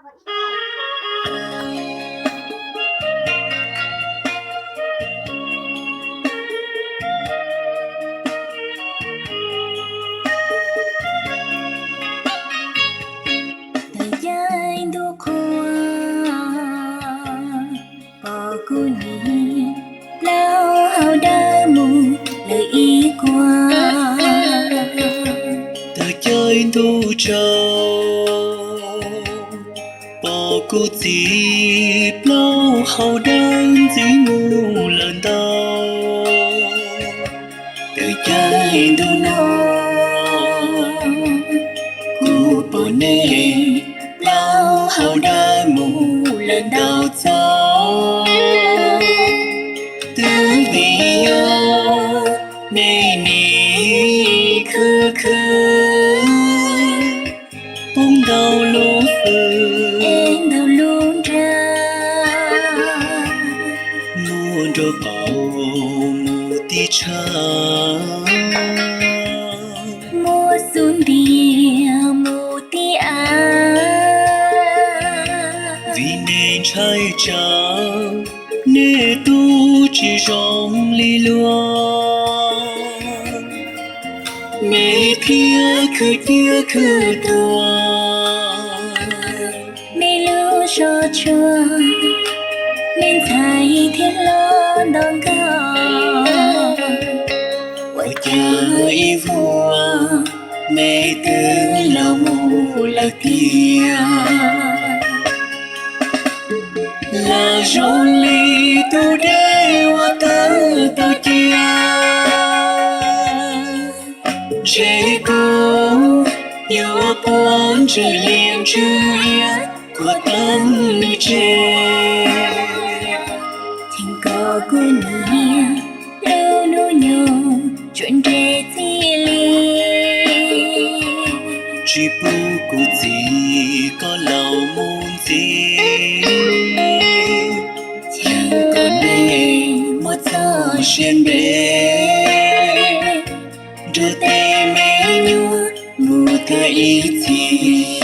Tawm caij ntuj qhua, pom kuv niam plaub hau dawb mus lawm ib kuag. Tawm caij ntuj tsaus, pom kuv txiv plaub hau dawb ntxiv mus lawm ntau. Tawm caij ntuj no, kuv pom nej plaub hau dawb mus lawm ntau txoj. Twb vim yog nej nim khwv khwv, poob ntau lub fwm, ntau lub nra, muaj nraug qaum mus tib tshaj, muaj xub ntiag mus tib av. Vim nej ntshai tsam nej tub tsis zoo li luag, nej thiaj khwv ciaj khwv tuag. Nej lub zos tsuag, nej ntxhais thiaj hlob nto nkauj. Ua cas ib vuag nej twb laus mus lawm tiag. Lam zoo li tus dej uas tawm tau cia, ntshe kuv yuav puas ntswg liaj ntswg iab khuam teeb lub tsev. Cheem kom kuv niam lub hnub nyoog tsuas nres txij li. Tsis pub kuv txiv koj laus mus ntxiv, cheem kom nej muaj txoj sia ntev, nrog tej me nyuam mus tag ib txhis.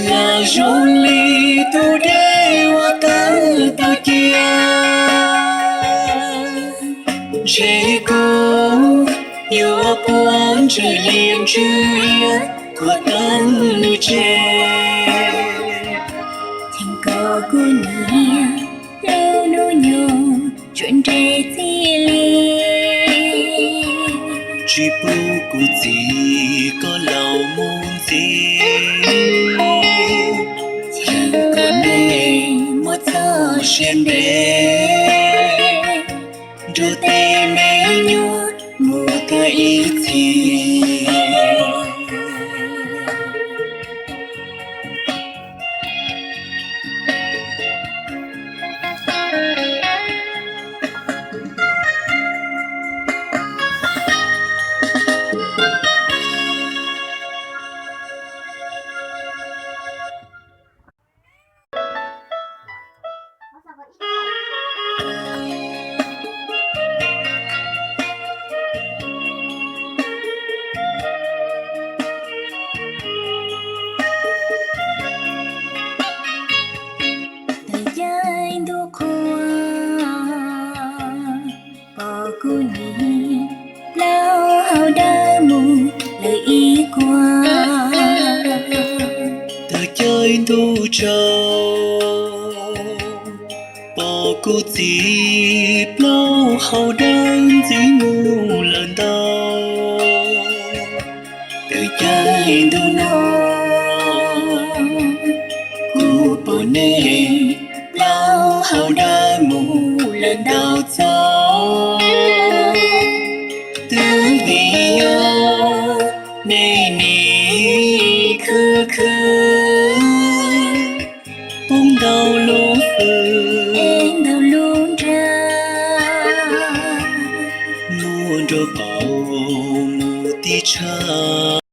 Lam zoo li tus dej uas tawm tau cia, ntshe kuv yuav puas ntswg liaj ntswg iab khuam teeb lub tsev. Cheem kom kuv niam lub hnub nyoog tsuas nres txij li. Tsis pub kuv txiv koj laus mus ntxiv, cheem kom nej muaj txoj sia ntev, nrog tej me nyuam mus tag ib txhis. Tawm caij ntuj qhua, pom kuv niam plaub hau dawb mus lawm ib kuag. Tawm caij ntuj tsaus, pom kuv txiv plaub hau dawb ntxiv mus lawm ntau. Tawm caij ntuj no, kuv pom nej plaub hau dawb mus lawm ntau txoj. Twb vim yog nej nim khwv khwv, poob ntau lub fwm, ntau lub nra, muaj nraug qaum mus tib tshaj.